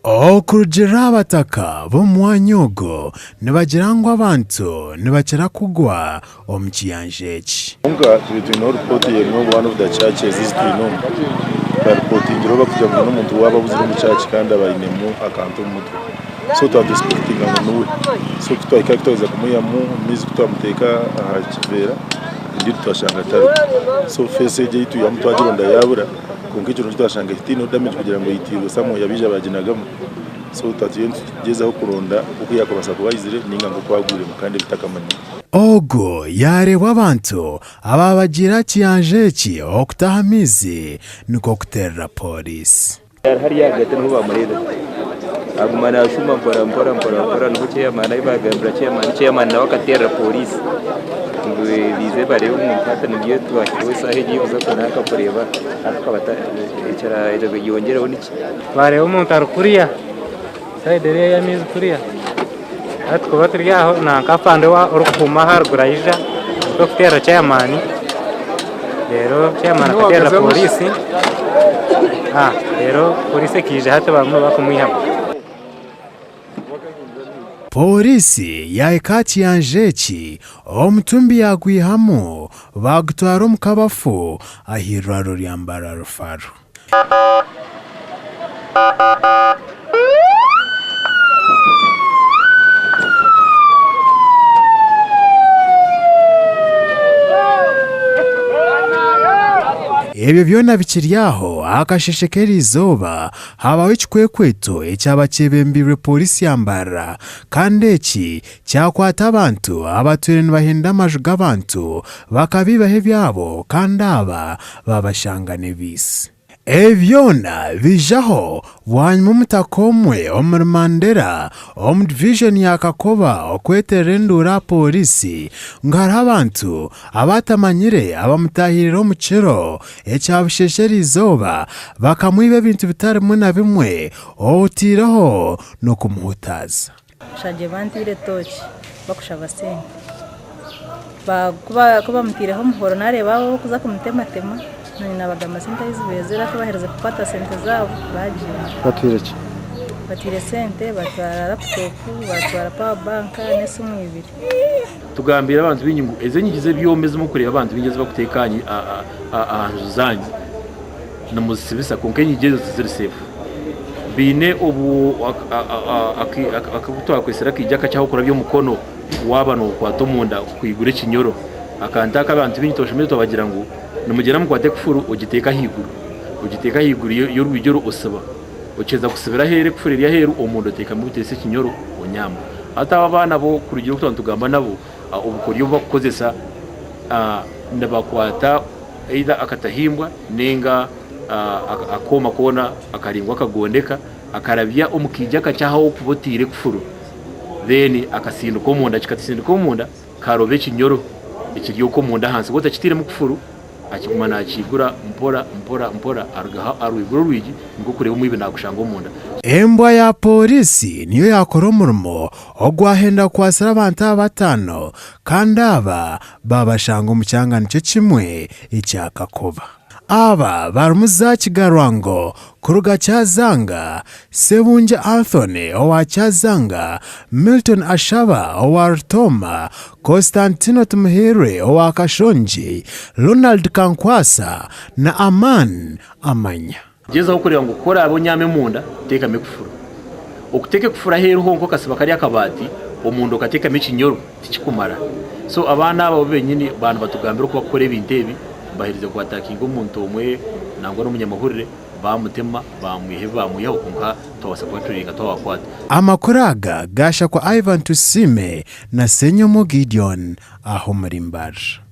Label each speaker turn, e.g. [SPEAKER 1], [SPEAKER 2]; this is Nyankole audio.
[SPEAKER 1] Okurugiirira aha bataka b'omu mwanya ogwo nibagira ngu abantu nibakira kugwa omu kiyanja eki.
[SPEAKER 2] Kwonka tube twineho ripooti emwe omu one of the churches ezi twine omu, baripotingireho barikugira ngu haine omuntu waaba abuzire omu church kandi aba ainemu akantu omu mutwe. So twaba nitususpectinga ngu niwe. So ku twahika ku twaheza kumwihamu omu maizi ku twamuteeka aha kiveera, indeed twashanga atariwe. So face egyo ei twihamu twagironda yaabura. Kwonka ekyo nikyo twashanga tihine damage kugira ngu eitiirwe somewhere baija baginagamu so twaba nitugyezaho kuronda oku yakubaasa kuba aizire ninga nkoku agwiremu kandi ebitakamanyirwe.
[SPEAKER 1] Ogu yaareebwa abantu abaabagiire aha kiyanja eki okutaha amaizi nikwo kuteerera pooriisi.
[SPEAKER 3] Ari hariya ahagati niho bamureebire. Aguma naashuuma mpora mpora mpora mpora niho chairman ahi baagambira chairman, chairman nawe akateerera pooriisi ngu baije bareebe omuntu hati nibyo twahikaho eshaaha egi ei kuza kunanka kureeba hati tukaba ekirayongyereho niki.
[SPEAKER 4] Twareeba omuntu ari kuriya sayidi eriya ey'amaizi kuriya hati tukuba turi aho nanka afande orikukuuma aharuguru aija nikwo kuteerera chairman reero chairman akateerera pooriisi reero pooriisi ekaija hati barimu nibakumwihamu.
[SPEAKER 1] Pooriisi yaahika aha kiyanja eki, omutumbi yaagwihamu baagutwara omu kabafu ah'eirwariro rya Mbarara Rufaro. Ebyo byona bikiri aho, aha kasheeshe k'eriizooba Habaho ekikwekweto ekyaba kyebembeirwe pooriisi ya Mbarara kandi eki kyakwata abantu abatwire nibahenda amaju g'abantu bakabiibaho ebyabo kandi aba babashanga n'ebiisi. Ebi byona biijaho bwanyima omutaka omwe omuri Mandera omu divijoni ya Kakoba okweterera enduuru aha pooriisi ngu hariho abantu abatamanyire abamutaahirire omu kiro ekya busheesha eriizooba bakamwiba ebintu bitari bimwe na bimwe otaireho n'okumuhutaaza.
[SPEAKER 5] Nshangire banteire tooki bakushaba sente. Ku bamuteireho omuhoro nareeba abo abarikuza kumutematema nanye nabagamba sente ahu zibaire ziri ku baherize kukwata sente zaabo bagyenda.
[SPEAKER 6] Batwire ki?
[SPEAKER 5] Batwire sente batwara laputopu, batwara pawa banka n'esimu ibiri.
[SPEAKER 7] Tugambiire abantu baingi ngu ezi enyigi z'ebyoma ezi murikureeba abantu baingi ezi barikuteeka aha nju zaanyu nimuzisibisa kwonka enyigi ezo tiziri seefu. Baine obu aku twakwetsire akaija akakye ah'okurabya omukono waaba nookwata omunda kwigura ekinyoro. Akantu ako abantu baingi twashomeire twabagira ngu nimugyenda mukwate ekufuru ogiteeke ahaiguru, ogiteeke ahaiguru y'orwigi oru osiba. Okiheza kusibira aheeru ekufuru eri aheeru omunda oteekamu obuteesa ekinyoro onyaama. Hati abo abaana bo kurugiirira oku twaba nitugamba nabo, obukoryo obu barikukozesa nibakwata either akatahimbwa nainga akooma koona akaraingwa akagondeka akarabya omu kaija kakye ahu orikuba oteire ekufuru then akasindika omunda, kikasindika omunda karoba ekinyoro ekiri okwo omunda ahansi. Waaba otakiteiremu kufuru Akiguma nakiigura mpora mpora mpora arugaho arwigura orwigi nikwo kureeba omwibi nakushanga omunda.
[SPEAKER 1] Embwa ya pooriisi niyo yaakora omurimo ogwahenda kukwatsira abantu aba bataano kandi aba baabashanga omu kyanga nikyo kimwe ekya Kakoba. Aba barimu Zaaki Garwango Kuruga Kyazanga, Sebungye Anthony owa Kyazanga, Milton Ashaba owa Rutooma, Constantino Tumuhairwe owa Kashongi, Ronald Kankwasa na Aman Amanya.
[SPEAKER 7] Gyezaho kureeba ngu ku oraabe onyaami omunda, teekamu ekufuru. Okuteeka ekufuru aheeru honka okasiba kariya akabaati, omunda okateekamu ekinyoro, tikikumara. So abaana aba bo benyini baaba nibatugambira oku bakukora ebintu ebi, baherize ku attackinga omuntu omwe nangwa n'omunyamahurire, baamutema, baamwiha ebi baamwihaho kwonka twabaasa kuba turi nka twabakwata.
[SPEAKER 1] Amakuru aga gaashakwa Ivan Tusiime na Ssenyomo Gideon aha omuri Mbarara.